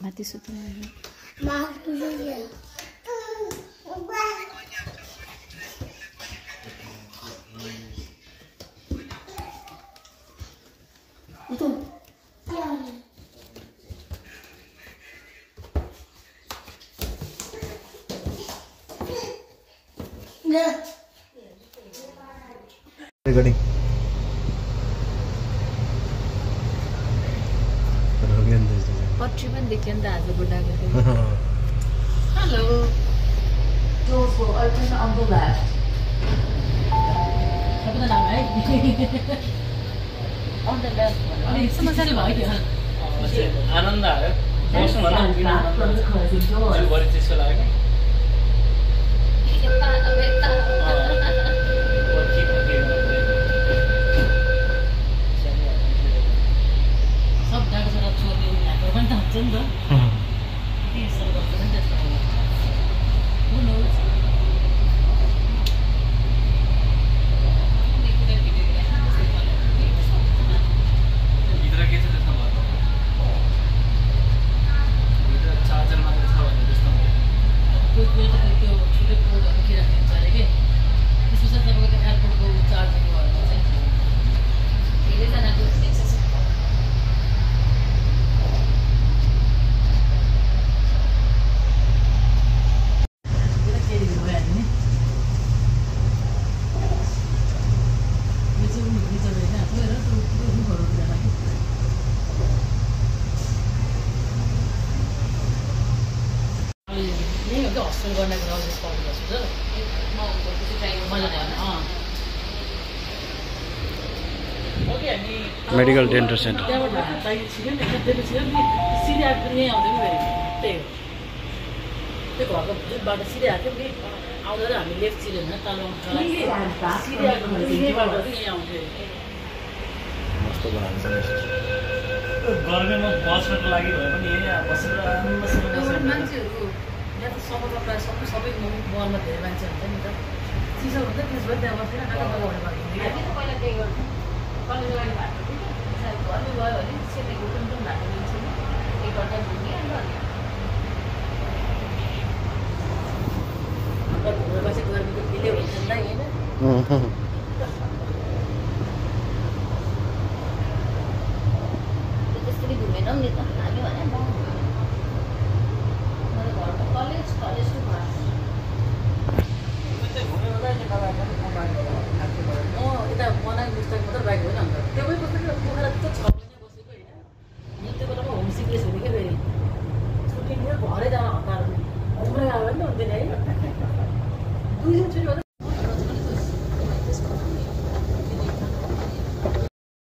Mati sutra. Recording. पट्टी पनि देखियो नि त आज बुढाको hello Doors will open on the left. सबैको नाम है on the left अनि समस्याले भयो क्या आनन्द आयो Stand back from the closing doors. जो बढी त्यसो लाग्यो सब जाको छोरा छोरी यहाँको पनि त हुन्छ नि त के सर गर्छ नि त्यस्तो Who knows? भित्र के छ त्यसमा भन्नु भित्र चार्जर मात्र छ भने त्यस्तो कोही कोही त त्यो छुट्टै पोर्टहरू के राखिन्छ अरे के त्यसपछि तपाईँको त्यो एयरपोर्टको चार्जिङ गर्नु चाहिँ धेरैजनाको एक्सेस हस्टेल गर्नको लागि पाउनु Medical Dental Center. सिधै आएको यहीँ आउँदै पनि त्यही हो त्यो घरको बाटो सिधै आएको नि आउँदा हामी लेफ्ट चिरेन तल सिधै आएको यहीँ आउँथ्यो कस्तो बनाएको छ गर्मीमा बस्नको लागि भए पनि यही बसेर मान्छेहरू यहाँ त सहरमा प्रायः सबै मलमा धेरै मान्छे हुन्छ नि त चिसो हुन्छ त्यसबाट त्यहाँ बसेर आँखा लगाउने बाटो पहिला त्यही गर्छ कलेज लागि बाटो घरमै गयो भने सेतेको कुन कुन बाटो दिन्छ नि एकपल्ट घुम्ने अन्त घुमेर चाहिँ गर्मीको फिलै हुन्छ नि त होइन त्यसरी घुमेनौँ नि त हामी भने कलेज टु यता बनाइ पुस्तक मात्र बाइक होइन अन्त त्यही बसेको पोखरा त 6 महिना बसेको होइन यो त्यो बेलामा होम सिकनेस हुने क्या फेरि छुट्टी लिएर घरै जान हतार घुम्न गयो भने त हुँदैन है 2 दिन